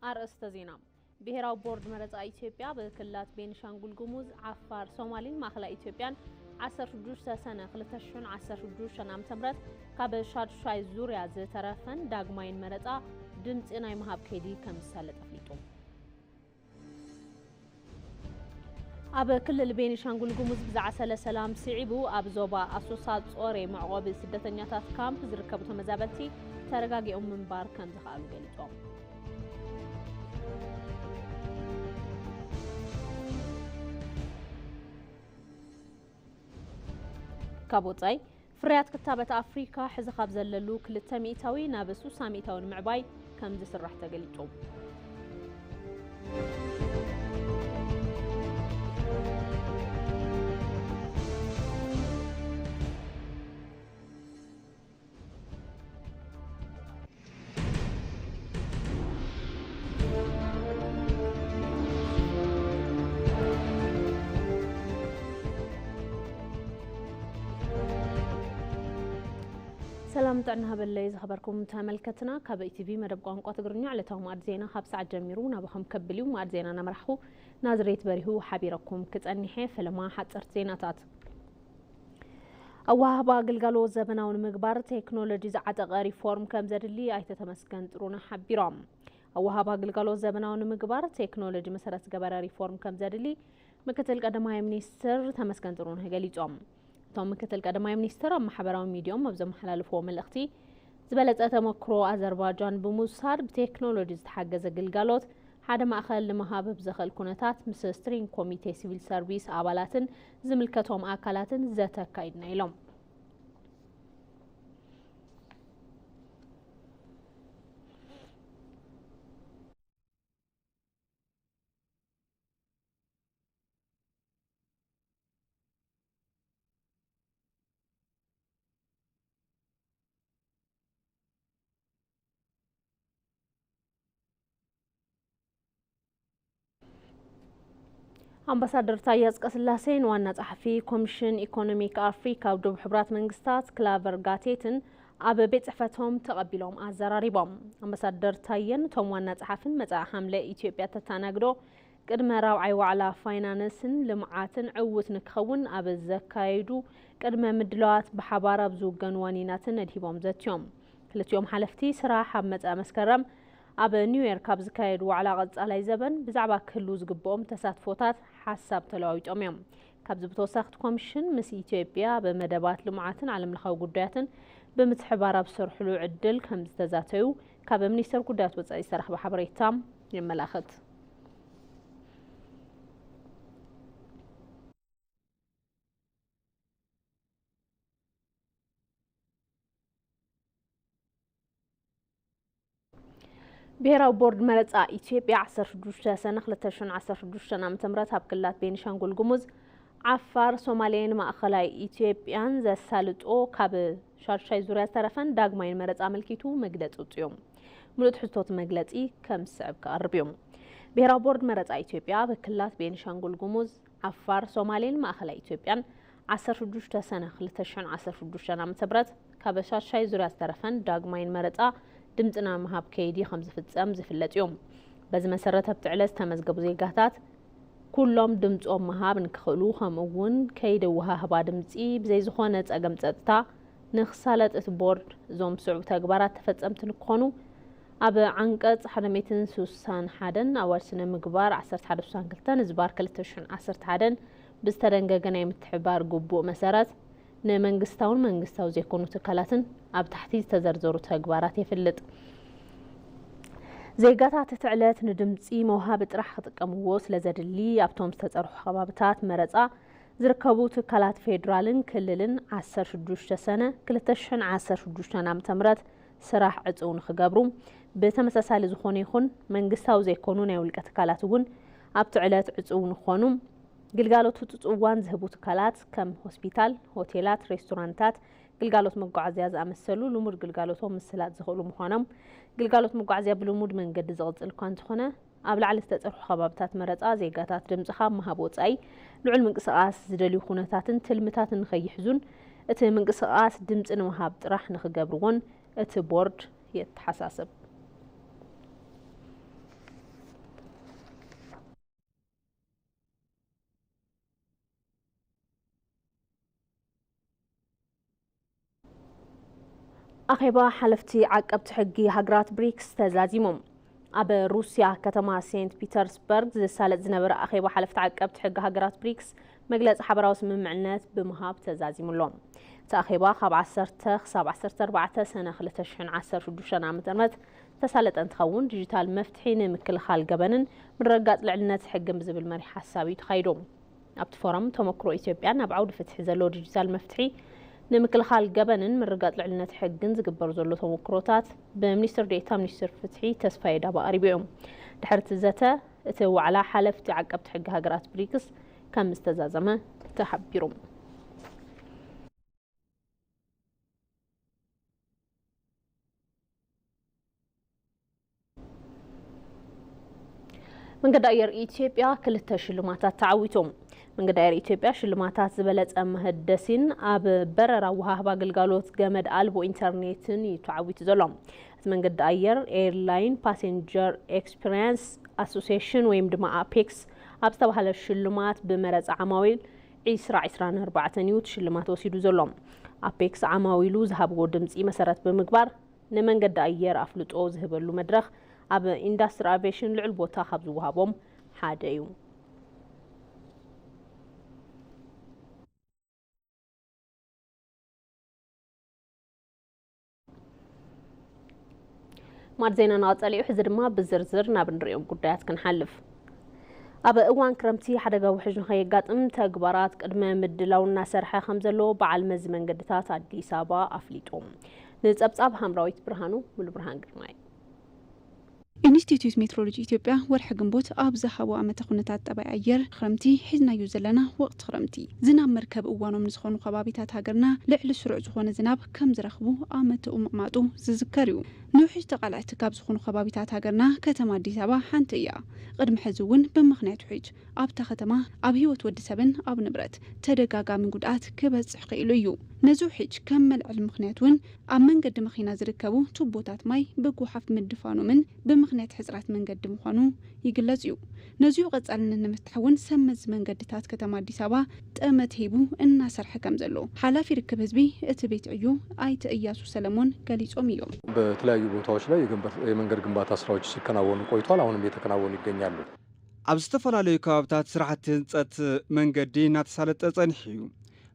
ኣርእስተ ዜና። ብሄራዊ ቦርድ መረጻ ኢትዮጵያ ኣብ ክልላት ቤኒሻንጉል ጉሙዝ፣ ዓፋር፣ ሶማሌን ማእከላይ ኢትዮጵያን ዓሰርተ ሽዱሽተ ሰነ ክልተ ሽሕን ዓሰርተ ሽዱሽተን ዓመተ ምህረት ካብ ሻድሻይ ዙርያ ዝተረፈን ዳግማይን መረጻ ድምጺ ናይ ምሃብ ከይዲ ከም ዝሳለጥ ኣፍሊጡ። ኣብ ክልል ቤኒሻንጉል ጉሙዝ ብዝዓሰለ ሰላም ስዒቡ ኣብ ዞባ ኣሶሳ ጾሬ መዕቆቢ ስደተኛታት ካምፕ ዝርከቡ ተመዛበልቲ ተረጋጊኦም ምንባር ከም ዝኸኣሉ ገሊጾም። ካብ ወጻኢ፣ ፍርያት ክታበት ኣፍሪካ ሕዚ ካብ ዘለሉ ክልተ ሚእታዊ ናብ ሱሳ ሚእታዊ ንምዕባይ ከም ዝስራሕ ተገሊጹ። ሰላም ጥዕና ሃበለይ ዝኸበርኩም ተመልከትና፣ ካብ ኢቲቪ መደብ ቋንቋ ትግርኛ ዕለታዊ ማዕድ ዜና ካብ ሰዓት ጀሚሩ ናባኹም ከብል እዩ። ማዕድ ዜና እናመራሕኹ ናዝሬት በሪሁ ሓቢረኩም ክጸኒሐ። ፈለማ ሓጸርቲ ዜናታት። ኣወሃህባ ግልጋሎት ዘበናዊ ንምግባር ቴክኖሎጂ ዝዓጠቐ ሪፎርም ከም ዘድሊ ኣይተ ተመስገን ጥሩነህ ሓቢሮም። ኣወሃህባ ግልጋሎት ዘበናዊ ንምግባር ቴክኖሎጂ መሰረት ዝገበረ ሪፎርም ከም ዘድሊ ምክትል ቀዳማይ ሚኒስትር ተመስገን ጥሩነህ ገሊጾም። እቶም ምክትል ቀዳማይ ሚኒስትር ኣብ ማሕበራዊ ሚዲያኦም ኣብ ዘመሓላለፍዎ መልእኽቲ፣ ዝበለጸ ተመክሮ ኣዘርባጃን ብምውሳድ ብቴክኖሎጂ ዝተሓገዘ ግልጋሎት ሓደ ማእከል ንምሃብ ብዘኽእል ኩነታት ምስ ስትሪንግ ኮሚቴ ሲቪል ሰርቪስ ኣባላትን ዝምልከቶም ኣካላትን ዘተ ኣካይድና ኢሎም። ኣምባሳደር ታየ ኣጽቀስላሴን ዋና ጸሓፊ ኮሚሽን ኢኮኖሚክ ኣፍሪካ ኣብ ደቡብ ሕቡራት መንግስታት ክላቨር ጋቴትን ኣብ ቤት ጽሕፈቶም ተቐቢሎም ኣዘራሪቦም። ኣምባሳደር ታየን እቶም ዋና ጸሓፍን መጻኢ ሓምለ ኢትዮጵያ ተተኣናግዶ ቅድመ ራብዓይ ዋዕላ ፋይናንስን ልምዓትን ዕዉት ንክኸውን ኣብ ዘካየዱ ቅድመ ምድላዋት ብሓባር ኣብ ዝውገኑ ዋኒናትን ነድሂቦም ዘትዮም። ክልቲኦም ሓለፍቲ ስራሕ ኣብ መጻኢ መስከረም ኣብ ኒውዮርክ ኣብ ዝካየድ ዋዕላ ቀጻላይ ዘበን ብዛዕባ ክህሉ ዝግብኦም ተሳትፎታት ሓሳብ ተለዋዊጦም እዮም። ካብዚ ብተወሳኺ እቲ ኮሚሽን ምስ ኢትዮጵያ ኣብ መደባት ልምዓትን ዓለምለኻዊ ጉዳያትን ብምትሕብባር ኣብ ዝሰርሕሉ ዕድል ከም ዝተዛተዩ ካብ ሚኒስቴር ጉዳያት ወጻኢ ዝተረኽበ ሓበሬታ የመላኽት። ብሄራዊ ቦርድ መረጻ ኢትዮጵያ ዓሰርተ ሽዱሽተ ሰነ ክልተ ሽሕን ዓሰርተ ሽዱሽተን ዓመተ ምህረት ኣብ ክልላት ቤኒሻንጉል ጉሙዝ፣ ዓፋር፣ ሶማሌን ማእኸላይ ኢትዮጵያን ዘሳልጦ ካብ ሻድሻይ ዙርያ ዝተረፈን ዳግማይን መረጻ ኣመልኪቱ መግለጺ ኣውጺኡ። ምሉእ ትሕዝቶ እቲ መግለጺ ከም ዝስዕብ ክቐርብ እዩ። ብሄራዊ ቦርድ መረጻ ኢትዮጵያ ኣብ ክልላት ቤኒሻንጉል ጉሙዝ፣ ዓፋር፣ ሶማሌን ማእኸላይ ኢትዮጵያን ዓሰርተ ሽዱሽተ ሰነ ክልተ ሽሕን ዓሰርተ ሽዱሽተን ዓመተ ምህረት ካብ ሻድሻይ ዙርያ ዝተረፈን ዳግማይን መረጻ ድምጺ ናይ ምሃብ ከይዲ ከም ዝፍጸም ዝፍለጥ እዩ። በዚ መሰረት ኣብቲ ዕለት ዝተመዝገቡ ዜጋታት ኩሎም ድምጾም ምሃብ ንክኽእሉ፣ ከምኡ እውን ከይዲ ኣወሃህባ ድምጺ ብዘይ ዝኾነ ጸገም ጸጥታ ንክሳለጥ እቲ ቦርድ እዞም ዝስዕቡ ተግባራት ተፈጸምቲ ንክኾኑ ኣብ ዓንቀጽ ሓደ ሚእትን ስሳን ሓደን ኣዋጅ ስነ ምግባር ዓሰርተ ሓደ ስሳን ክልተን ዝባር ክልተ ሽሕን ዓሰርተ ሓደን ብዝተደንገገ ናይ ምትሕብባር ግቡእ መሰረት ንመንግስታውን መንግስታዊ ዘይኮኑ ትካላትን ኣብ ታሕቲ ዝተዘርዘሩ ተግባራት የፍልጥ። ዜጋታት እቲ ዕለት ንድምጺ መውሃቢ ጥራሕ ክጥቀምዎ ስለ ዘድሊ፣ ኣብቶም ዝተጸርሑ ከባብታት መረጻ ዝርከቡ ትካላት ፌዴራልን ክልልን ዓሰርተ ሽዱሽተ ሰነ ክልተ ሽሕን ዓሰርተ ሽዱሽተን ዓመተ ምህረት ስራሕ ዕጽው ንክገብሩ፣ ብተመሳሳሊ ዝኾነ ይኹን መንግስታዊ ዘይኮኑ ናይ ውልቀ ትካላት እውን ኣብቲ ዕለት ዕጽው ንኾኑ፣ ግልጋሎት ህጹጽ እዋን ዝህቡ ትካላት ከም ሆስፒታል፣ ሆቴላት፣ ሬስቶራንታት፣ ግልጋሎት መጓዓዝያ ዝኣመሰሉ ልሙድ ግልጋሎቶም ምስላጥ ዝኽእሉ ምዃኖም፣ ግልጋሎት መጓዓዝያ ብልሙድ መንገዲ ዝቕጽል እኳ እንተኾነ፣ ኣብ ላዕሊ ዝተጸርሑ ከባብታት መረጻ ዜጋታት ድምጽኻ ምሃብ ወጻኢ ልዑል ምንቅስቓስ ዝደልዩ ኩነታትን ትልምታትን ንኸይሕዙን እቲ ምንቅስቓስ ድምጺ ንምሃብ ጥራሕ ንኽገብርዎን እቲ ቦርድ የተሓሳስብ። ኣኼባ ሓለፍቲ ዓቀብቲ ሕጊ ሃገራት ብሪክስ ተዛዚሞም። ኣብ ሩስያ ከተማ ሴንት ፒተርስበርግ ዝሳለጥ ዝነበረ ኣኼባ ሓለፍቲ ዓቀብቲ ሕጊ ሃገራት ብሪክስ መግለጺ ሓበራዊ ስምምዕነት ብምሃብ ተዛዚሙ ኣሎ። እቲ ኣኼባ ካብ ዓሰርተ ክሳብ ዓሰርተ ኣርባዕተ ሰነ ክልተ ሽሕን ዓሰርተ ሽዱሽተን ዓመተ ምህረት ተሳለጠ እንትኸውን፣ ዲጂታል መፍትሒ ንምክልኻል ገበንን ምርግጋጽ ልዕልነት ሕግን ብዝብል መሪሕ ሓሳብ እዩ ተኻይዱ። ኣብቲ ፎረም፣ ተመክሮ ኢትዮጵያን ኣብ ዓውዲ ፍትሒ ዘሎ ዲጂታል መፍትሒ ንምክልኻል ገበንን ምርግጋጽ ልዕልነት ሕግን ዝግበር ዘሎ ተመክሮታት ብሚኒስትር ዴኤታ ሚኒስትር ፍትሒ ተስፋዬ ዳባ ቀሪቡ እዩ። ድሕሪ እቲ ዘተ፣ እቲ ዋዕላ ሓለፍቲ ዓቀብቲ ሕጊ ሃገራት ብሪክስ ከም ዝተዛዘመ ተሓቢሩ። መንገዲ ኣየር ኢትዮጵያ ክልተ ሽልማታት ተዓዊቱ። መንገዲ ኣየር ኢትዮጵያ ሽልማታት ዝበለጸ መሀደሲን ኣብ በረራ ወሃህባ ግልጋሎት ገመድ ኣልቦ ኢንተርኔትን እዩ ተዓዊቱ ዘሎ። እቲ መንገዲ ኣየር ኤርላይን ፓሴንጀር ኤክስፒሪየንስ ኣሶሲዬሽን ወይም ድማ ኣፔክስ ኣብ ዝተባህለ ሽልማት ብመረፃ ዓማዊል ዒስራ ዒስራን ኣርባዕተን እዩ እቲ ሽልማት ወሲዱ ዘሎ። ኣፔክስ ዓማዊሉ ዝሃብዎ ድምፂ መሰረት ብምግባር ንመንገዲ ኣየር ኣፍልጦ ዝህበሉ መድረኽ ኣብ ኢንዳስትሪ ኣቪዬሽን ልዑል ቦታ ካብ ዝወሃቦም ሓደ እዩ። ማዕድ ዜናና ቀጸሊ እዩ። ሕዚ ድማ ብዝርዝር ናብ እንርእዮም ጉዳያት ክንሓልፍ። ኣብ እዋን ክረምቲ ሓደጋ ውሕጅ ንኸየጋጥም ተግባራት ቅድመ ምድላው እናሰርሐ ከም ዘሎ በዓል መዚ መንገድታት ኣዲስ ኣበባ ኣፍሊጡ። ንጸብጻብ ሃምራዊት ብርሃኑ፣ ሙሉ ብርሃን ግርማይ። ኢንስቲትዩት ሜትሮሎጂ ኢትዮጵያ ወርሒ ግንቦት ኣብ ዝሃቦ ዓመተ ኩነታት ጠባይ ኣየር ክረምቲ ሒዝናዮ ዘለና ወቕቲ ክረምቲ ዝናብ መርከብ እዋኖም ንዝኾኑ ከባቢታት ሃገርና ልዕሊ ስሩዕ ዝኾነ ዝናብ ከም ዝረኽቡ ኣመተኡ ምቕማጡ ዝዝከር እዩ። ንውሕጅ ተቓላዕቲ ካብ ዝኾኑ ከባቢታት ሃገርና ከተማ ኣዲስ ኣበባ ሓንቲ እያ። ቅድሚ ሕዚ እውን ብምኽንያት ውሕጅ ኣብታ ከተማ ኣብ ህይወት ወዲ ሰብን ኣብ ንብረት ተደጋጋሚ ጉድኣት ክበጽሕ ክኢሉ እዩ። ነዚ ውሕጅ ከም መልዐሊ ምኽንያት እውን ኣብ መንገዲ መኺና ዝርከቡ ቱቦታት ማይ ብጓሓፍ ምድፋኖምን ብምኽንያት ሕጽራት መንገዲ ምዃኑ ይግለጽ እዩ። ነዚኡ ቀጻልነት ንምፍታሕ እውን ሰብ መዚ መንገድታት ከተማ ኣዲስ ኣበባ ጠመት ሂቡ እናሰርሐ ከም ዘሎ ሓላፊ ርክብ ህዝቢ እቲ ቤት ዕዮ ኣይተ እያሱ ሰለሞን ገሊጾም እዮም። በተለያዩ ቦታዎች ላይ የግንባታ-፣ የመንገድ ግንባታ ስራዎች ሲከናወኑ ቆይቷል። አሁንም እየተከናወኑ ይገኛሉ። ኣብ ዝተፈላለዩ ከባብታት ስራሕቲ ህንፀት መንገዲ እናተሳለጠ ጸኒሑ እዩ።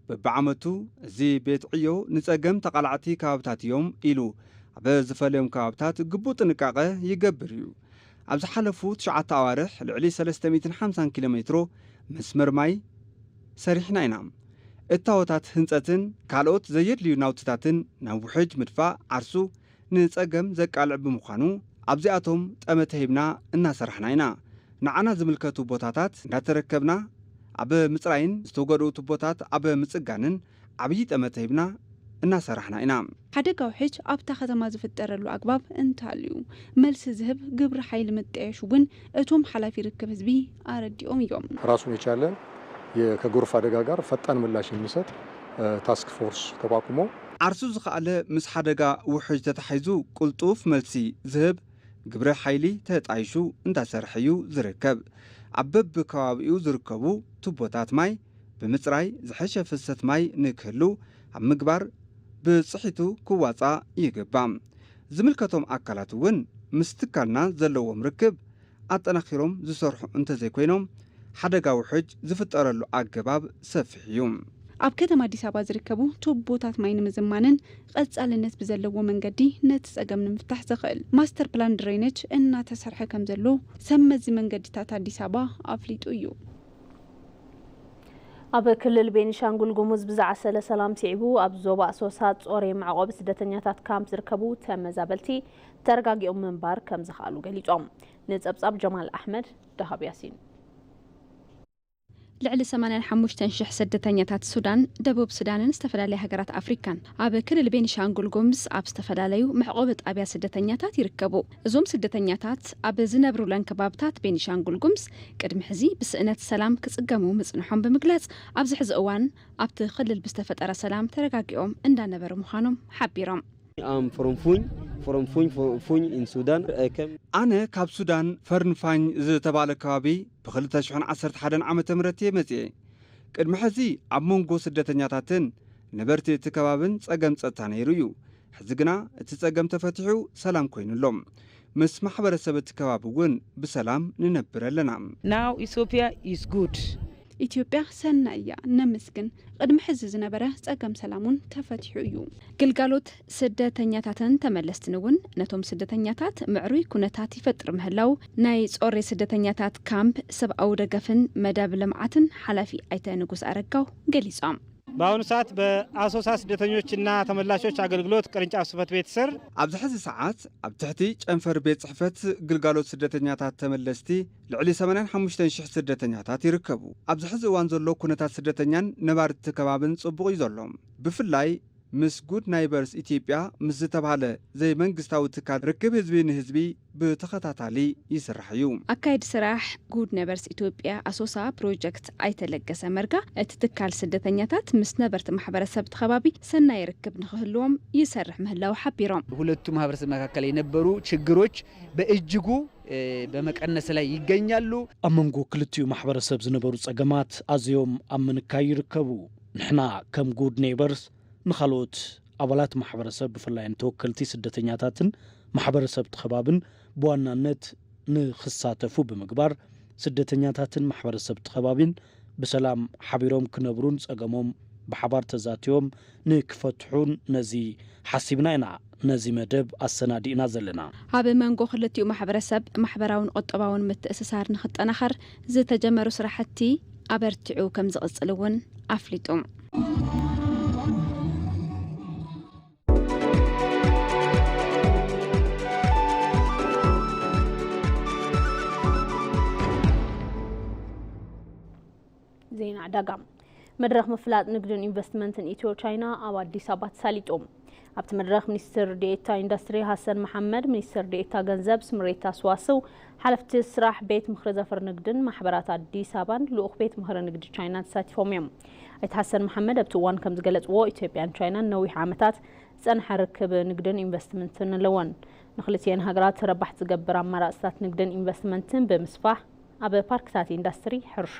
በብዓመቱ እዚ ቤት ዕዮ ንጸገም ተቓላዕቲ ከባብታት እዮም ኢሉ ኣብ ዝፈልዮም ከባብታት ግቡእ ጥንቃቐ ይገብር እዩ። ኣብ ዝሓለፉ ትሽዓተ ኣዋርሕ ልዕሊ ሰለስተ ሚእትን ሓምሳን ኪሎ ሜትሮ መስመር ማይ ሰሪሕና ኢና። እታወታት ህንፀትን ካልኦት ዘየድልዩ ናውትታትን ናብ ውሕጅ ምድፋእ ዓርሱ ንጸገም ዘቃልዕ ብምዃኑ፣ ኣብዚኣቶም ጠመተ ሂብና እናሰራሕና ኢና። ንዓና ዝምልከቱ ቦታታት እንዳተረከብና፣ ኣብ ምጽራይን ዝተጎድኡ ቱቦታት ኣብ ምጽጋንን ዓብዪ ጠመተ ሂብና እናሰራሕና ኢና። ሓደጋ ውሕጅ ኣብታ ከተማ ዝፍጠረሉ ኣግባብ እንተሃልዩ፣ መልሲ ዝህብ ግብሪ ሓይሊ ምጥያሽ እውን እቶም ሓላፊ ርክብ ህዝቢ ኣረዲኦም እዮም። ራሱን የቻለ የ-፣ ከጎርፍ አደጋ ጋር ፈጣን ምላሽ የሚሰጥ፣ እ፣ ታስክ ፎርስ ተቋቁሞ ዓርሱ ዝኸኣለ ምስ ሓደጋ ውሕጅ ተታሒዙ ቅልጡፍ መልሲ ዝህብ ግብረ ሓይሊ ተጣይሹ እንዳሰርሐ እዩ ዝርከብ። ኣብ በብከባቢኡ ዝርከቡ ቱቦታት ማይ ብምጽራይ ዝሐሸ ፍሰት ማይ ንክህሉ ኣብ ምግባር ብጽሒቱ ክዋጻእ ይግባእ። ዝምልከቶም ኣካላት እውን ምስ ትካልና ዘለዎም ርክብ ኣጠናኺሮም ዝሰርሑ እንተዘይኮይኖም፣ ሓደጋ ውሕጅ ዝፍጠረሉ ኣገባብ ሰፊሕ እዩ። ኣብ ከተማ ኣዲስ ኣበባ ዝርከቡ ቱቦታት ማይ ንምዝማንን ቀጻልነት ብዘለዎ መንገዲ ነቲ ጸገም ንምፍታሕ ዘኽእል ማስተር ፕላን ድሬነጅ እናተሰርሐ ከም ዘሎ ሰብ መዚ መንገድታት ኣዲስ ኣበባ ኣፍሊጡ እዩ። ኣብ ክልል ቤኒሻንጉል ጉሙዝ ብዝዓሰለ ሰላም ስዒቡ ኣብ ዞባ ኣሶሳ ጾሬ መዕቆቢ ስደተኛታት ካምፕ ዝርከቡ ተመዛበልቲ ተረጋጊኦም ምንባር ከም ዝኸኣሉ ገሊጾም። ንጸብጻብ ጀማል ኣሕመድ፣ ደሃብ ያሲን። ልዕሊ ሰማንያን ሓሙሽተን ሽሕ ስደተኛታት ሱዳን፣ ደቡብ ሱዳንን ዝተፈላለያ ሃገራት ኣፍሪካን ኣብ ክልል ቤኒሻንጉል ጉምዝ ኣብ ዝተፈላለዩ መዕቆቢ ጣብያ ስደተኛታት ይርከቡ። እዞም ስደተኛታት ኣብ ዝነብሩለን ከባብታት ቤኒሻንጉል ጉምዝ ቅድሚ ሕዚ ብስእነት ሰላም ክጽገሙ ምጽንሖም ብምግላጽ፣ ኣብዚ ሕዚ እዋን ኣብቲ ክልል ብዝተፈጠረ ሰላም ተረጋጊኦም እንዳነበሩ ምዃኖም ሓቢሮም። I'm from Funy, from Funy, from Funy in Sudan. I came. ኣነ ካብ ሱዳን ፈርንፋኝ ዝተባለ ከባቢ ብ ክልተ ሽሕን ዓሰርተ ሓደን ዓመተ ምህረት እየ መጽኤ። ቅድሚ ሕዚ ኣብ መንጎ ስደተኛታትን ነበርቲ እቲ ከባብን ጸገም ጸጥታ ነይሩ እዩ። ሕዚ ግና እቲ ጸገም ተፈቲሑ ሰላም ኮይኑ ኣሎ። ምስ ማሕበረሰብ እቲ ከባቢ እውን ብሰላም ንነብር ኣለና። Now Ethiopia is good. ኢትዮጵያ ሰናይ እያ፣ ነመስግን። ቅድሚ ሕዚ ዝነበረ ጸገም ሰላም እውን ተፈቲሑ እዩ። ግልጋሎት ስደተኛታትን ተመለስትን እውን ነቶም ስደተኛታት ምዕሩይ ኩነታት ይፈጥር ምህላው ናይ ጾሬ ስደተኛታት ካምፕ ሰብኣዊ ደገፍን መደብ ልምዓትን ሓላፊ ኣይተ ንጉስ ኣረጋው ገሊጾም። በአሁኑ ሰዓት በአሶሳ ስደተኞችና ተመላሾች አገልግሎት ቅርንጫፍ ጽሕፈት ቤት ስር ኣብዚ ሕዚ ሰዓት ኣብ ትሕቲ ጨንፈር ቤት ጽሕፈት ግልጋሎት ስደተኛታት ተመለስቲ ልዕሊ ሰማንያን ሓሙሽተን ሽሕ ስደተኛታት ይርከቡ። ኣብዚ ሕዚ እዋን ዘሎ ኩነታት ስደተኛን ነባርቲ ከባብን ጽቡቕ እዩ ዘሎ። ብፍላይ ምስ ጉድ ናይበርስ ኢትዮጵያ ምስ ዝተባህለ ዘይመንግስታዊ ትካል ርክብ ህዝቢ ንህዝቢ ብተኸታታሊ ይስራሕ እዩ። ኣካየዲ ስራሕ ጉድ ነበርስ ኢትዮጵያ ኣሶሳ ፕሮጀክት ኣይተ ለገሰ መርጋ፣ እቲ ትካል ስደተኛታት ምስ ነበርቲ ማሕበረሰብ እቲ ከባቢ ሰናይ ርክብ ንክህልዎም ይሰርሕ ምህላው ሓቢሮም። በሁለቱ ማህበረሰብ መካከል የነበሩ ችግሮች በእጅጉ በመቀነስ ላይ ይገኛሉ። ኣብ መንጎ ክልቲኡ ማሕበረሰብ ዝነበሩ ጸገማት ኣዝዮም ኣብ ምንካይ ይርከቡ። ንሕና ከም ጉድ ኔይበርስ ንኻልኦት ኣባላት ማሕበረሰብ ብፍላይ ንተወከልቲ ስደተኛታትን ማሕበረሰብ እቲ ከባብን ብዋናነት ንኽሳተፉ ብምግባር ስደተኛታትን ማሕበረሰብ እቲ ከባቢን ብሰላም ሓቢሮም ክነብሩን ጸገሞም ብሓባር ተዛትዮም ንክፈትሑን ነዚ ሓሲብና ኢና ነዚ መደብ ኣሰናዲእና ዘለና። ኣብ መንጎ ክልቲኡ ማሕበረሰብ ማሕበራውን ቁጠባውን ምትእስሳር ንኽጠናኸር ዝተጀመሩ ስራሕቲ ኣበርቲዑ ከም ዝቕጽል እውን ኣፍሊጡ። ዜና ዕዳጋ። መድረኽ ምፍላጥ ንግድን ኢንቨስትመንትን ኢትዮ ቻይና ኣብ ኣዲስ ኣበባ ተሳሊጡ። ኣብቲ መድረኽ ሚኒስትር ዴኤታ ኢንዱስትሪ ሃሰን መሓመድ፣ ሚኒስትር ዴኤታ ገንዘብ ስምሬታ ስዋስው፣ ሓለፍቲ ስራሕ ቤት ምኽሪ ዘፈር ንግድን ማሕበራት ኣዲስ ኣበባን ልኡኽ ቤት ምኽሪ ንግዲ ቻይናን ተሳቲፎም እዮም። ኣይተ ሓሰን መሓመድ ኣብቲ እዋን ከም ዝገለጽዎ፣ ኢትዮጵያን ቻይናን ነዊሕ ዓመታት ዝጸንሐ ርክብ ንግድን ኢንቨስትመንትን ኣለወን። ንክልቲኤን ሃገራት ረባሕቲ ዝገብር ኣማራፅታት ንግድን ኢንቨስትመንትን ብምስፋሕ፣ ኣብ ፓርክታት ኢንዳስትሪ፣ ሕርሻ፣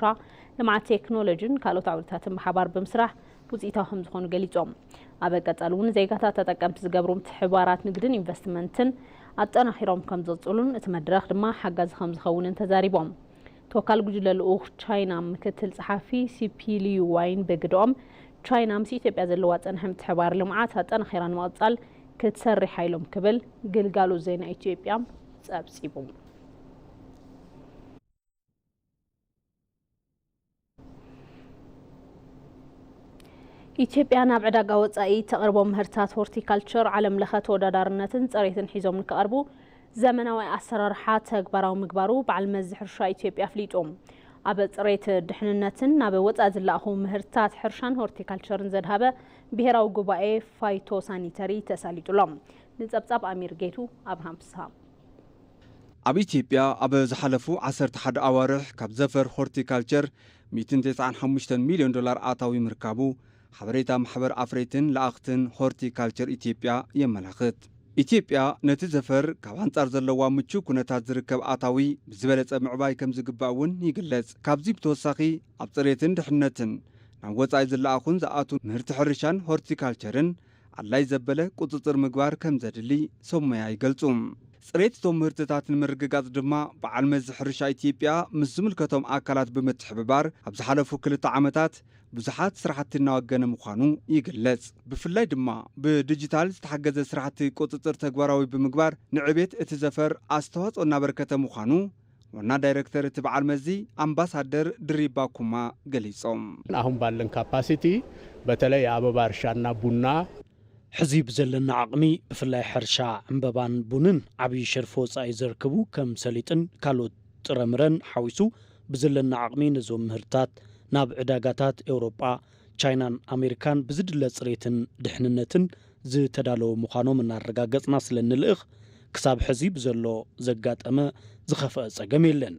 ልምዓት ቴክኖሎጂን ካልኦት ዓውድታትን ብሓባር ብምስራሕ ውፅኢታዊ ከምዝኾኑ ገሊፆም። ኣብ ቀፃሊ እውን ዜጋታት ተጠቀምቲ ዝገብሩ ምትሕብባራት ንግድን ኢንቨስትመንትን ኣጠናኺሮም ከምዝቕፅሉን እቲ መድረኽ ድማ ሓጋዚ ከምዝኸውንን ተዛሪቦም። ተወካሊ ጉጅለ ልኡኽ ቻይና ምክትል ጸሓፊ ሲፒ ሊዩ ዋይን ብግደኦም፣ ቻይና ምስ ኢትዮጵያ ዘለዋ ጸንሐ ምትሕብባር ልምዓት ኣጠናኺራ ንምቕጻል ክትሰርሕ ኢሎም ክብል ግልጋሎት ዜና ኢትዮጵያ ጸብጺቡ። ኢትዮጵያ ናብ ዕዳጋ ወጻኢ ተቕርቦ ምህርታት ሆርቲካልቸር ዓለም ለኸ ተወዳዳርነትን ጽሬትን ሒዞም ንክቐርቡ ዘመናዊ ኣሰራርሓ ተግባራዊ ምግባሩ በዓል መዚ ሕርሻ ኢትዮጵያ ኣፍሊጡ። ኣብ ጽሬት ድሕንነትን ናብ ወጻኢ ዝለኣኹ ምህርታት ሕርሻን ሆርቲካልቸርን ዘድሃበ ብሄራዊ ጉባኤ ፋይቶ ሳኒተሪ ተሳሊጡ ኣሎ። ንጸብጻብ ኣሚር ጌቱ ኣብርሃም ፍስሃ። ኣብ ኢትዮጵያ ኣብ ዝሓለፉ ዓሰርተ ሓደ ኣዋርሕ ካብ ዘፈር ሆርቲካልቸር ሚእትን ተስዓን ሓሙሽተን ሚልዮን ዶላር ኣታዊ ምርካቡ ሓበሬታ ማሕበር ኣፍረይትን ለኣኽትን ሆርቲካልቸር ኢትዮጵያ የመላኽት። ኢትዮጵያ ነቲ ዘፈር ካብ ኣንጻር ዘለዋ ምቹው ኩነታት ዝርከብ ኣታዊ ብዝበለጸ ምዕባይ ከም ዝግባእ እውን ይግለጽ። ካብዚ ብተወሳኺ ኣብ ጽሬትን ድሕነትን ናብ ወጻኢ ዝለኣኹን ዝኣቱ ምህርቲ ሕርሻን ሆርቲካልቸርን ኣድላይ ዘበለ ቁጽጽር ምግባር ከም ዘድሊ ሰብ ሞያ ይገልጹ። ጽሬት እቶም ምህርትታት ንምርግጋጽ ድማ በዓል መዚ ሕርሻ ኢትዮጵያ ምስ ዝምልከቶም ኣካላት ብምትሕብባር ኣብ ዝሓለፉ ክልተ ዓመታት ብዙሓት ስራሕቲ እናወገነ ምዃኑ ይግለጽ። ብፍላይ ድማ ብዲጂታል ዝተሓገዘ ስራሕቲ ቁጽጽር ተግባራዊ ብምግባር ንዕቤት እቲ ዘፈር ኣስተዋጽኦ እናበርከተ ምዃኑ ዋና ዳይረክተር እቲ በዓል መዚ ኣምባሳደር ድሪባ ኩማ ገሊጾም። አሁን ባለን ካፓሲቲ በተለይ የአበባ እርሻና ቡና ሕዚ ብዘለና ዓቕሚ ብፍላይ ሕርሻ ዕምበባን ቡንን ዓብዪ ሸርፊ ወጻኢ ዘርክቡ ከም ሰሊጥን ካልኦት ጥረምረን ሓዊሱ ብዘለና ዓቕሚ ነዞም ምህርትታት ናብ ዕዳጋታት ኤውሮጳ፣ ቻይናን ኣሜሪካን ብዝድለ ጽሬትን ድሕንነትን ዝተዳለወ ምዃኖም እናረጋገጽና ስለ እንልእኽ ክሳብ ሕዚ ብዘሎ ዘጋጠመ ዝኸፍአ ጸገም የለን።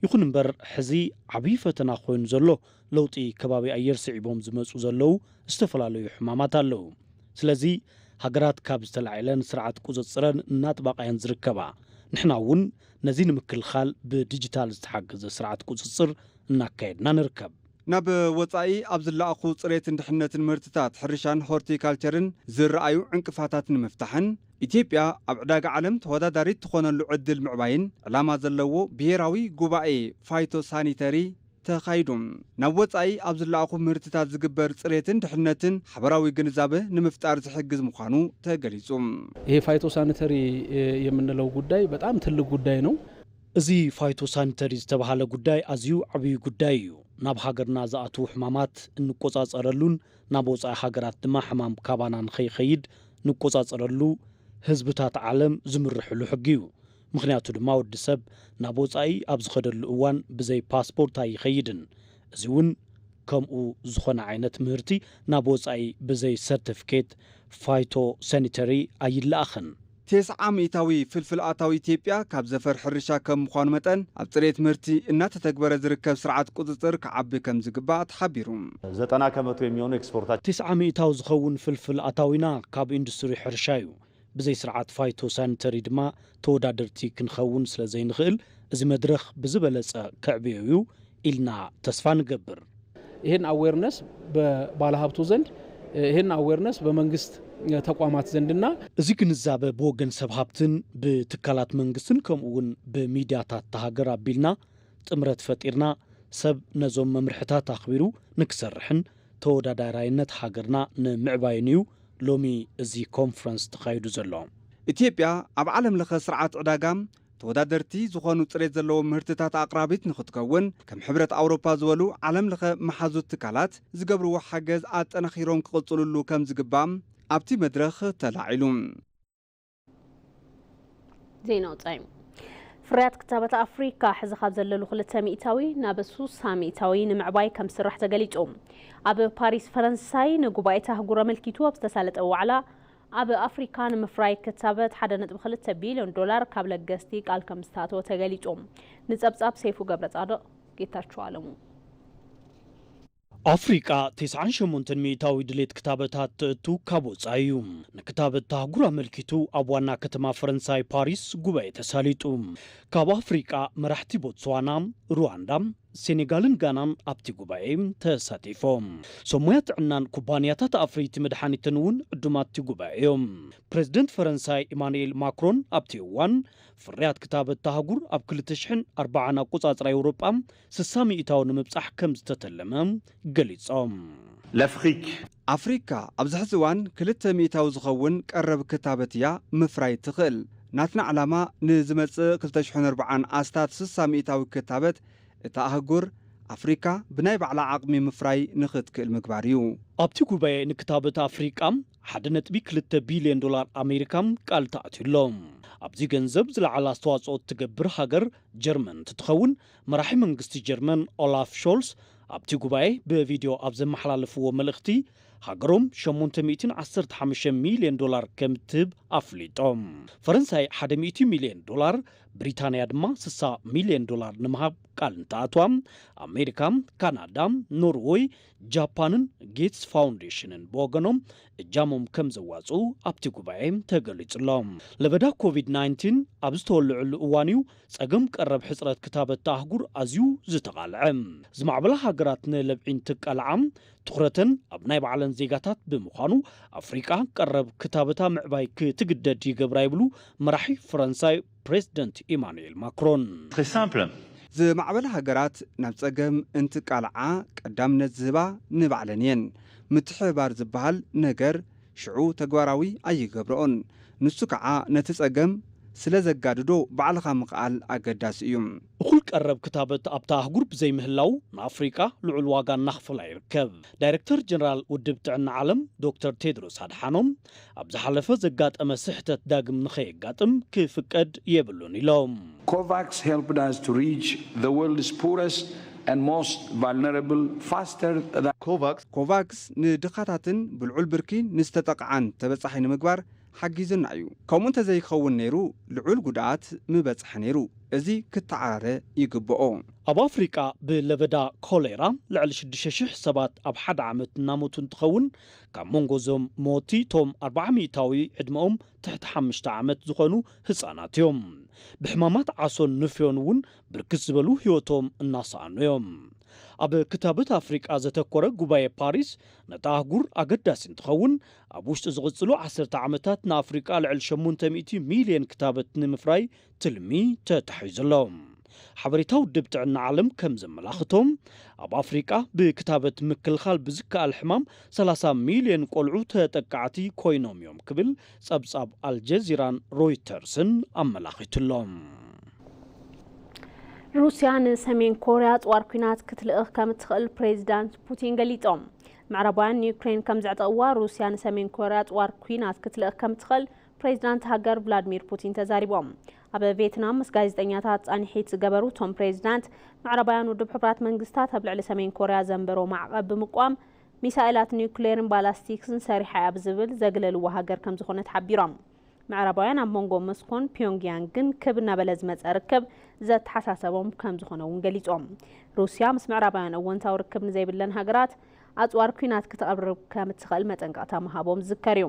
ይኹን እምበር ሕዚ ዓብዪ ፈተና ኮይኑ ዘሎ ለውጢ ከባቢ ኣየር ስዒቦም ዝመጹ ዘለዉ ዝተፈላለዩ ሕማማት ኣለዉ። ስለዚ ሃገራት ካብ ዝተላዒለን ስርዓት ቁጽጽረን እናጥባቓ እየን ዝርከባ። ንሕና እውን ነዚ ንምክልኻል ብዲጂታል ዝተሓገዘ ስርዓት ቁጽጽር እናካየድና ንርከብ። ናብ ወጻኢ ኣብ ዝለኣኹ ጽሬትን ድሕነትን ምህርትታት ሕርሻን ሆርቲካልቸርን ዝረኣዩ ዕንቅፋታት ንምፍታሕን፣ ኢትዮጵያ ኣብ ዕዳጋ ዓለም ተወዳዳሪት ትኾነሉ ዕድል ምዕባይን ዕላማ ዘለዎ ብሄራዊ ጉባኤ ፋይቶ ሳኒተሪ ተኻይዱ። ናብ ወጻኢ ኣብ ዝለኣኹ ምህርትታት ዝግበር ጽሬትን ድሕነትን ሓበራዊ ግንዛበ ንምፍጣር ዝሕግዝ ምዃኑ ተገሊጹ። ይሄ ፋይቶ ሳኒተሪ የምንለው ጉዳይ በጣም ትልቅ ጉዳይ ነው። እዚ ፋይቶ ሳኒተሪ ዝተባሃለ ጉዳይ ኣዝዩ ዓብዩ ጉዳይ እዩ። ናብ ሃገርና ዝኣትዉ ሕማማት እንቆጻጸረሉን ናብ ወጻኢ ሃገራት ድማ ሕማም ካባና ንኸይኸይድ ንቆጻጸረሉ ህዝብታት ዓለም ዝምርሕሉ ሕጊ እዩ። ምኽንያቱ ድማ ወዲ ሰብ ናብ ወጻኢ ኣብ ዝኸደሉ እዋን ብዘይ ፓስፖርት ኣይኸይድን። እዚ እውን ከምኡ ዝኾነ ዓይነት ምህርቲ ናብ ወጻኢ ብዘይ ሰርቲፊኬት ፋይቶ ሳኒተሪ ኣይለኣኽን። ቴስዓ ሚእታዊ ፍልፍል ኣታዊ ኢትዮጵያ ካብ ዘፈር ሕርሻ ከም ምዃኑ መጠን ኣብ ጽሬት ምህርቲ እናተተግበረ ዝርከብ ስርዓት ቁጽጽር ክዓቢ ከም ዝግባእ ተሓቢሩ። ዘጠና ከመቶ የሚሆኑ ኤክስፖርታችን ቴስዓ ሚእታዊ ዝኸውን ፍልፍል ኣታዊና ካብ ኢንዱስትሪ ሕርሻ እዩ። ብዘይ ስርዓት ፋይቶ ሳኒተሪ ድማ ተወዳደርቲ ክንኸውን ስለ ዘይንኽእል እዚ መድረኽ ብዝበለጸ ከዕብዮ እዩ ኢልና ተስፋ ንገብር። ይሄን አዌርነስ በባለሀብቱ ዘንድ፣ ይሄን አዌርነስ በመንግስት ተቋማት ዘንድና እዚ ግንዛበ ብወገን ሰብ ሃብትን ብትካላት መንግስትን ከምኡ እውን ብሚድያታት እታ ሃገር ኣቢልና ጥምረት ፈጢርና ሰብ ነዞም መምርሕታት ኣኽቢሩ ንክሰርሕን ተወዳዳራይነት ሃገርና ንምዕባይን እዩ ሎሚ እዚ ኮንፈረንስ ተኻይዱ ዘሎ። ኢትዮጵያ ኣብ ዓለም ለኸ ስርዓት ዕዳጋ ተወዳደርቲ ዝኾኑ ጽሬት ዘለዎም ምህርትታት ኣቕራቢት ንኽትከውን ከም ሕብረት ኣውሮፓ ዝበሉ ዓለም ለኸ መሓዙት ትካላት ዝገብርዎ ሓገዝ ኣጠናኺሮም ክቕጽሉሉ ከም ዝግባእ ኣብቲ መድረኽ ተላዒሉ። ዜና ወጻኢ። ፍርያት ክታበት ኣፍሪካ ሕዚ ካብ ዘለሉ ክልተ ሚእታዊ ናብ ሱሳ ሚእታዊ ንምዕባይ ከም ዝስራሕ ተገሊጹ። ኣብ ፓሪስ ፈረንሳይ ንጉባኤ ኣህጉር ኣመልኪቱ ኣብ ዝተሳለጠ ዋዕላ ኣብ ኣፍሪካ ንምፍራይ ክታበት ሓደ ነጥቢ ክልተ ቢልዮን ዶላር ካብ ለገስቲ ቃል ከም ዝተኣተወ ተገሊጹ። ንጸብጻብ ሰይፉ ገብረጻድቕ። ጌታቸው ኣለሙ። ኣፍሪቃ ተስዓን ሸሞንተን ሚእታዊ ድሌት ክታበታት ትእቱ ካብ ወጻኢ እዩ። ንክታበት ኣህጉር ኣመልኪቱ ኣብ ዋና ከተማ ፈረንሳይ ፓሪስ ጉባኤ ተሳሊጡ። ካብ ኣፍሪቃ መራሕቲ ቦትስዋና፣ ሩዋንዳ፣ ሴኔጋልን ጋናን ኣብቲ ጉባኤ ተሳቲፎም። ሰሙያ ጥዕናን ኩባንያታት ኣፍሪይቲ መድሓኒትን እውን ዕዱማት እቲ ጉባኤ እዮም። ፕሬዝደንት ፈረንሳይ ኢማኑኤል ማክሮን ኣብቲ እዋን ፍርያት ክታበት ኣህጉር ኣብ ክልተ ሽሕን ኣርባዓን ኣቆጻጽራ ኤውሮጳ ስሳ ሚእታዊ ንምብጻሕ ከም ዝተተለመ ገሊጾም። ለፍሪክ ኣፍሪካ ኣብዚ ሕዚ እዋን ክልተ ሚእታዊ ዝኸውን ቀረብ ክታበት እያ ምፍራይ ትኽእል። ናትና ዕላማ ንዝመጽእ ክልተ ሽሕን ኣርባዓን ኣስታት ስሳ ሚእታዊ ክታበት እታ ኣህጉር ኣፍሪካ ብናይ ባዕላ ዓቕሚ ምፍራይ ንኽትክእል ምግባር እዩ። ኣብቲ ጉባኤ ንክታበት ኣፍሪቃ ሓደ ነጥቢ ክልተ ቢልዮን ዶላር ኣሜሪካ ቃል ተኣትዩ ኣሎ። ኣብዚ ገንዘብ ዝለዓለ ኣስተዋፅኦ እትገብር ሃገር ጀርመን እንትትኸውን፣ መራሒ መንግስቲ ጀርመን ኦላፍ ሾልስ ኣብቲ ጉባኤ ብቪድዮ ኣብ ዘመሓላለፍዎ መልእኽቲ፣ ሃገሮም ሸሞንተ ሚእትን ዓሰርተ ሓሙሽተ ሚልዮን ዶላር ከም እትህብ ኣፍሊጦም። ፈረንሳይ ሓደ ሚእቲ ሚልዮን ዶላር፣ ብሪታንያ ድማ ስሳ ሚልዮን ዶላር ንምሃብ ቃል እንትኣትዋ፣ ኣሜሪካ፣ ካናዳ፣ ኖርወይ፣ ጃፓንን ጌትስ ፋውንዴሽንን ብወገኖም እጃሞም ከም ዘዋፅኡ ኣብቲ ጉባኤ ተገሊጹ ኣሎ። ለበዳ ኮቪድ ናይንቲን ኣብ ዝተወልዐሉ እዋን እዩ ጸገም ቀረብ ሕጽረት ክታበት ኣህጉር ኣዝዩ ዝተቓልዐ። ዝማዕበላ ሃገራት ንለብዒ እንትቃልዓ ትኹረተን ኣብ ናይ ባዕለን ዜጋታት ብምዃኑ፣ ኣፍሪቃ ቀረብ ክታበታ ምዕባይ ክትግደድ ይገብራ ይብሉ መራሒ ፈረንሳይ ፕሬዝደንት ኢማኑኤል ማክሮን። Très simple. ዝማዕበላ ሃገራት ናብ ጸገም እንትቃልዓ ቀዳምነት ዝህባ ንባዕለን እየን። ምትሕብባር ዝበሃል ነገር ሽዑ ተግባራዊ ኣይገብርኦን። ንሱ ከዓ ነቲ ጸገም ስለ ዘጋድዶ ባዕልኻ ምኽኣል ኣገዳሲ እዩ። እኹል ቀረብ ክታበት ኣብታ ኣህጉር ብዘይምህላው ንኣፍሪቃ ልዑል ዋጋ እናኽፈላ ይርከብ። ዳይረክተር ጀነራል ውድብ ጥዕና ዓለም ዶክተር ቴድሮስ ኣድሓኖም ኣብ ዝሓለፈ ዘጋጠመ ስሕተት ዳግም ንኸየጋጥም ክፍቀድ የብሉን ኢሎም። COVAX helped us to reach the world's poorest and most vulnerable faster than ኮቫክስ ኮቫክስ ንድኻታትን ብልዑል ብርኪ ንዝተጠቕዓን ተበጻሒ ንምግባር ሓጊዙና እዩ። ከምኡ እንተዘይኸውን ነይሩ ልዑል ጉድኣት ምበጽሐ ነይሩ። እዚ ክተዓራረ ይግብኦ። ኣብ ኣፍሪቃ ብለበዳ ኮሌራ ልዕሊ ሽዱሽተ ሽሕ ሰባት ኣብ ሓደ ዓመት እናሞቱ እንትኸውን፣ ካብ መንጎ እዞም ሞቲ እቶም ኣርብዓ ሚእታዊ ዕድመኦም ትሕቲ ሓሙሽተ ዓመት ዝኾኑ ህጻናት እዮም። ብሕማማት ዓሶን ንፍዮን እውን ብርክት ዝበሉ ህይወቶም እናሰኣኑ እዮም። ኣብ ክታበት ኣፍሪቃ ዘተኮረ ጉባኤ ፓሪስ ነታ ኣህጉር ኣገዳሲ እንትኸውን፣ ኣብ ውሽጢ ዝቕጽሉ ዓሰርተ ዓመታት ንኣፍሪቃ ልዕሊ ሸሞንተ ሚእቲ ሚልዮን ክታበት ንምፍራይ ትልሚ ተታሒዙ ኣሎ። ሓበሬታ ውድብ ጥዕና ዓለም ከም ዘመላኽቶም፣ ኣብ ኣፍሪቃ ብክታበት ምክልኻል ብዝከኣል ሕማም ሰላሳ ሚልዮን ቆልዑ ተጠቃዕቲ ኮይኖም እዮም ክብል ጸብጻብ ኣልጀዚራን ሮይተርስን ኣመላኺቱ ኣሎ። ሩስያ ንሰሜን ኮርያ ጽዋር ኲናት ክትልእኽ ከም እትኽእል ፕሬዚዳንት ፑቲን ገሊጾም። ምዕራባውያን ንዩክሬን ከም ዘዕጠቕዋ ሩስያ ንሰሜን ኮርያ ጽዋር ኲናት ክትልእኽ ከም እትኽእል ፕሬዚዳንት ሃገር ቭላድሚር ፑቲን ተዛሪቦም። ኣብ ቬትናም ምስ ጋዜጠኛታት ጻንሒት ዝገበሩ እቶም ፕሬዚዳንት፣ ምዕራባውያን ውድብ ሕቡራት መንግስታት ኣብ ልዕሊ ሰሜን ኮርያ ዘንበሮ ማዕቐብ ብምቋም፣ ሚሳኤላት ኒውክሌርን ባላስቲክስን ሰሪሓ እያ ብዝብል ዘግለልዋ ሃገር ከም ዝኾነት ሓቢሮም። ምዕራባውያን ኣብ መንጎ ሞስኮን ፒዮንግያንግን ክብ እናበለ ዝመጸ ርክብ ዘተሓሳሰቦም ከም ዝኾነ እውን ገሊጾም። ሩስያ ምስ ምዕራባውያን እወንታዊ ርክብ ንዘይብለን ሃገራት ኣጽዋር ኲናት ክትቐርብ ከም እትኽእል መጠንቀቕታ ምሃቦም ዝዝከር እዩ።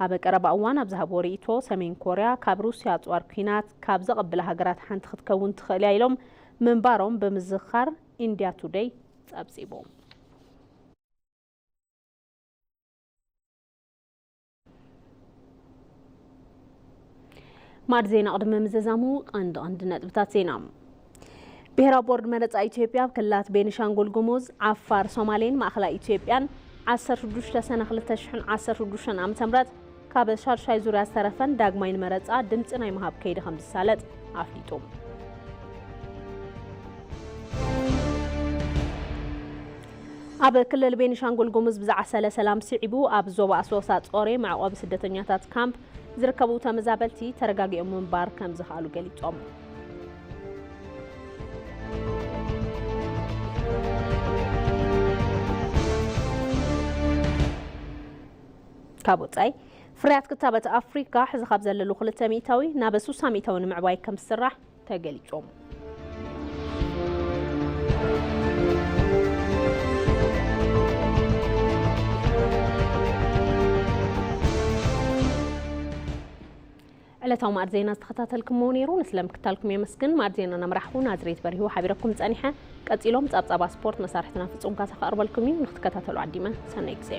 ኣብ ቀረባ እዋን ኣብ ዝሃብዎ ርእይቶ፣ ሰሜን ኮርያ ካብ ሩስያ ኣጽዋር ኲናት ካብ ዘቐብላ ሃገራት ሓንቲ ክትከውን ትኽእል እያ ኢሎም ምንባሮም ብምዝኻር ኢንድያ ቱደይ ጸብጺቡ። ማዕድ ዜና ቅድሚ ምዝዛሙ ቀንዲ ቀንዲ ነጥብታት ዜና። ብሄራዊ ቦርድ መረፃ ኢትዮጵያ ኣብ ክልላት ቤኒሻንጉል ጉሙዝ፣ ዓፋር፣ ሶማሌን ማእኸላይ ኢትዮጵያን ዓሰርተ ሽዱሽተ ሰነ ክልተ ሽሕን ዓሰርተ ሽዱሽተን ዓመተ ምህረት ካብ ሻድሻይ ዙርያ ዝተረፈን ዳግማይ ንመረፃ ድምፂ ናይ ምሃብ ከይዲ ከም ዝሳለጥ ኣፍሊጡ። ኣብ ክልል ቤኒሻንጉል ጉሙዝ ብዝዓሰለ ሰላም ስዒቡ ኣብ ዞባ ኣሶሳ ጾሬ መዕቆቢ ስደተኛታት ካምፕ ዝርከቡ ተመዛበልቲ ተረጋጊኦም ምንባር ከም ዝኸኣሉ ገሊጾም። ካብ ወጻኢ፣ ፍርያት ክታበት ኣፍሪካ ሕዚ ካብ ዘለሉ ክልተ ሚእታዊ ናብ ሱሳ ሚእታዊ ንምዕባይ ከም ዝስራሕ ተገሊጾም። ዕለታዊ ማዕድ ዜና ዝተኸታተልኩሞ ነይሩ። ንስለ ምክታልኩም የመስግን። ማዕድ ዜና እናመራሕኹ ናዝሬት በሪሁ ሓቢረኩም ጸኒሐ። ቀጺሎም ጸብጻባ ስፖርት መሳርሕትና ፍጹም ካሳ ከቕርበልኩም እዩ። ንክትከታተሉ ዓዲመ። ሰናይ ግዜ።